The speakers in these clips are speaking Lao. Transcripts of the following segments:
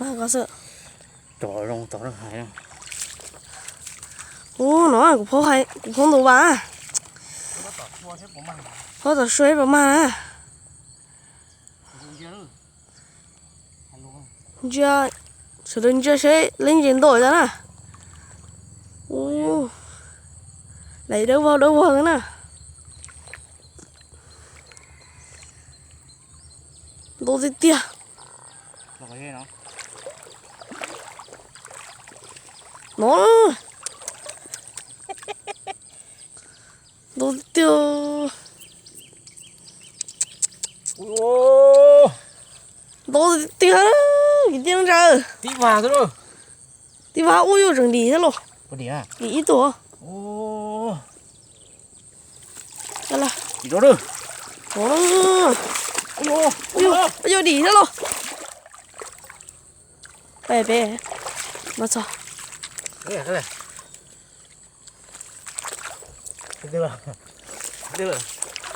ມາກໍເຊີ ຈ່ອລົງຕໍ່ເດີ ຫາຍແລ້ວ. ໂອ້ ນ້ອຍ ກູພໍໃຫ້ ກູພໍໂຕວ່າ ພໍຕໍ່ຊ່ວຍປະມານ ພໍຕໍ່ຊ່ວຍປະມານນະ. ເຈ ສະເດີນເຈ ເຊ ເລັງເຈນໂຕຈະນະ. ໂອ້ ໄຫຼເດີ ເວົ້າເດີ ເວົ້ານະ. ໂຕເຕ້ຍໆ ໂອ້ ໂຕເຕ້ຍ ໂອ້ ໂຕເຕ້ຍ ກິນເຕັ້ງເດີ ຕິວ່າຊະໂລ ຕິວ່າ. ໂອ້ຍ ຈັ່ງດີຊະໂລ ພໍດີອະ ດີອີໂຕ. ໂອ້ ຫັ້ນລະ ອີໂຕເດີ. ໂອ້ ໂອ້ຍ ໂອ້ຍ ດີຊະໂລ ໄປ ໄປ ມາຊະ ເອີ ເອີ ເດີ ເດີ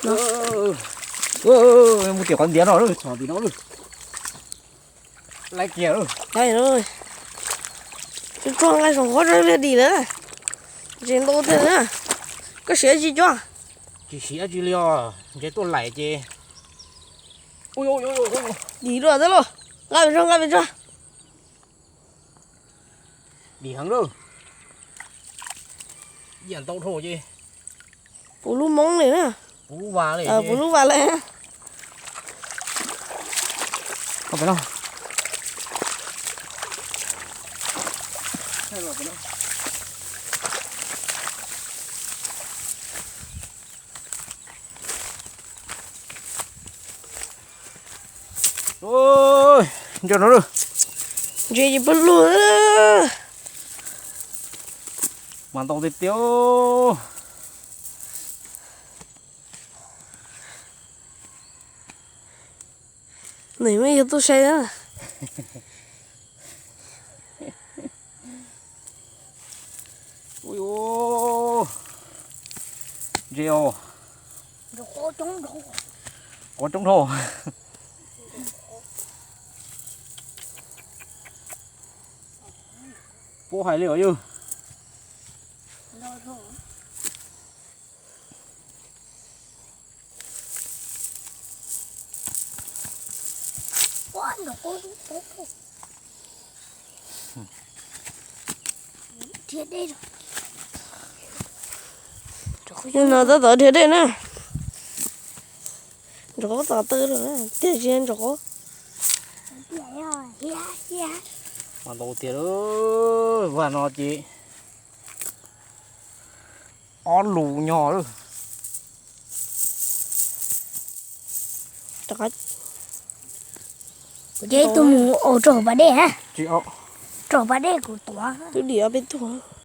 ເນາະ. ເອີ ເອີ ໝູ່ຕຽວກັນດຽວເນາະ ສອງພີ່ນ້ອງເດີ. ໄລ່ເກຍເດີ ໄດ້ເລີຍ ຈຸດຊ່ວງໄລ່ສອງຄົນເລີຍ ດີເລີຍ ເຈນໂຕເທື່ອນະ ກໍເສຍຈີຈ້ວງ ຈີເສຍຈີລຽວ ເຈໂຕໄລ່ເຈ. ໂອ້ຍ ໂອ້ຍ ໂອ້ຍ ໂອ້ຍ ໂອ້ຍ ດີດ້ວຍເດີໂລ ງາມໄປຊ່ວງ ງາມໄປຊ່ວງ ດີຫັ້ນເດີ ຢ້ານໂຕໂທເຈ. ປູລູມອງເລີຍນະ ປູລູວາເລີຍ ເອີ ເຈ ປູລູວາເລີຍນະ. ເຂົ້າໄປເນາະ ໃຫ້ເຂົ້າໄປເນາະ. ໂອ້ຍ ເຈົ້າເດີ ເຈ ເຈ ເບິ່ງລູກເດີ ມາຕ້ອງຕິດຕຽວ. ນີ້ມັນຢູ່ຕູ້ໃສ່ນະ. ໂອ້ຍ ໂອ້ ເຈໂອ ໂອ້ ຈົງໂທ ໂອ້ ຈົງໂທ ໂອ້ ຫາຍເລັວຢູ່. ມາໂຕເຕຍເດີ ວ່ານອຈີ ອ້ອນຫຼູຍໍເດີ ຕະກັດ ເຈໂຕໝູ ໂອ ໂຕປາເດ້ຮະ ຈີອອກ ໂຕປາເດ້ກູຕົວ ໂຕດີເອົາໄປຕົວ